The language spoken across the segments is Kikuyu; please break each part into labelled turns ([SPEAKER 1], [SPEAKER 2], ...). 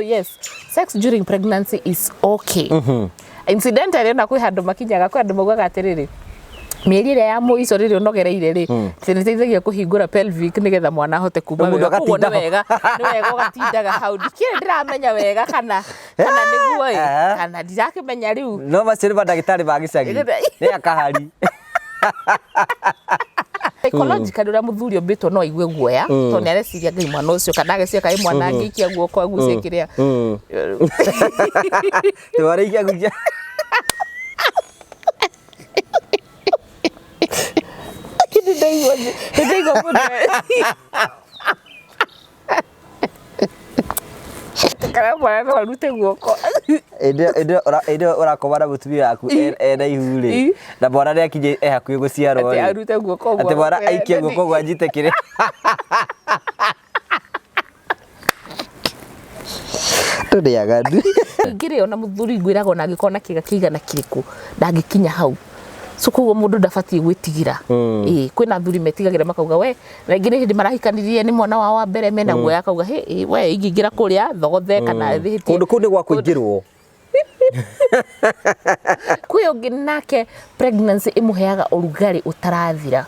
[SPEAKER 1] Yes, sex during pregnancy is okay. Incidentally, ona kwĩ handũ makinyaga, kwĩ andũ maugaga atĩrĩrĩ, mĩeri ĩrĩa ya mũico rĩrĩa ũnogereire rĩ, atĩ nĩteithagia kũhingũra pelvic nĩgetha mwana ahote kuma
[SPEAKER 2] Mũndũ
[SPEAKER 1] wega. Koguo nĩ
[SPEAKER 2] agatinda ho.
[SPEAKER 1] wega, nĩ wega ũgatindaga hau. Ndikĩrĩ ndĩramenya wega kana nĩguo ĩ, kana ndirakĩmenya rĩu.
[SPEAKER 2] No macio nĩ mandagĩtarĩ ma gĩcagi. Nĩ akahari.
[SPEAKER 1] Psychologically, ũrĩa mũthuri ũmbĩtwo no aigue guoya tondũ nĩ areciria ngai mwana ũcio, kana ageciria kaĩ mwana angĩikia guoko agucie kĩrĩa.
[SPEAKER 2] Twarĩikia gucia.
[SPEAKER 1] Nĩ ndaigua mũndũ kana mwana no arute guoko.
[SPEAKER 2] Hĩndĩ ĩyo ũrakoma na mũtumia waku ena ihu rĩ, na mwana nĩ akinye e hakuhĩ gũciarwo
[SPEAKER 1] atĩ
[SPEAKER 2] rĩ,
[SPEAKER 1] arute guoko ũguo.
[SPEAKER 2] Atĩ mwana aikie guoko ũguo anyite kĩrĩa. Tũrĩ aganu.
[SPEAKER 1] Ningĩ rĩ, ona mũthuri ngwĩraga ona angĩkorwo na kĩga kĩigana kĩrĩkũ, ndangĩkinya hau. So koguo mũndũ ndabatiĩ gwĩtigĩra. Ĩĩ, kwĩna athuri metigagĩra makauga we, na rĩngĩ nĩ hĩndĩ marahikanirie, nĩ mwana wao wa mbere, mena guoya, akauga hĩ ĩ, we ingĩingĩra kũrĩa thogothe kana hĩtie.
[SPEAKER 2] Kũndũ kũu nĩ gwa kũingĩrwo.
[SPEAKER 1] Kwĩ ũngĩ nake pregnancy ĩmũheaga ũrugarĩ ũtarathira.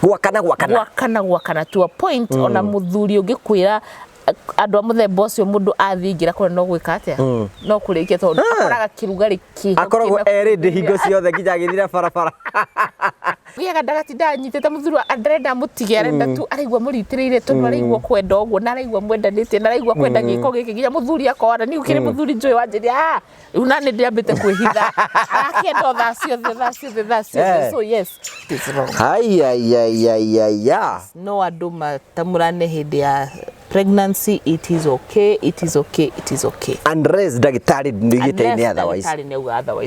[SPEAKER 2] Gwakana gwakana.
[SPEAKER 1] Gwakana gwakana to a point ona mũthuri ũngĩkwĩra andũ a mũthemba ũcio, mũndũ athiĩ ingĩra kũrĩa no gwĩka atĩa, no kũrĩkia, tondũ akoraga kĩrugarĩ kĩho.
[SPEAKER 2] Akoragwo erĩ hingo ciothe nginya agĩthira barabara.
[SPEAKER 1] Gĩaga ndagatinda anyitĩte mũthuri ndarenda mũtige, arenda tu araigua mũritĩrĩire, tondũ araigua kwenda ũguo na araigua mwendanĩtie na araigua kwenda gĩko gĩkĩ nginya mũthuri akona niĩ gũkĩrĩ mũthuri njũĩ wanjĩria, "Ah, rĩu na nĩ ndĩambĩte kwĩhitha arakĩenda o thaa ciothe, thaa ciothe, thaa ciothe." So yes, it is wrong.
[SPEAKER 2] Haiyaiyaiya.
[SPEAKER 1] No andũ matamũrane hĩndĩ ya pregnancy, it is okay, it is okay, it is okay.
[SPEAKER 2] Unless ndagĩtarĩ nĩoigĩte
[SPEAKER 1] Unless
[SPEAKER 2] nĩ otherwise.
[SPEAKER 1] ndagĩtarĩ nĩ auga otherwise.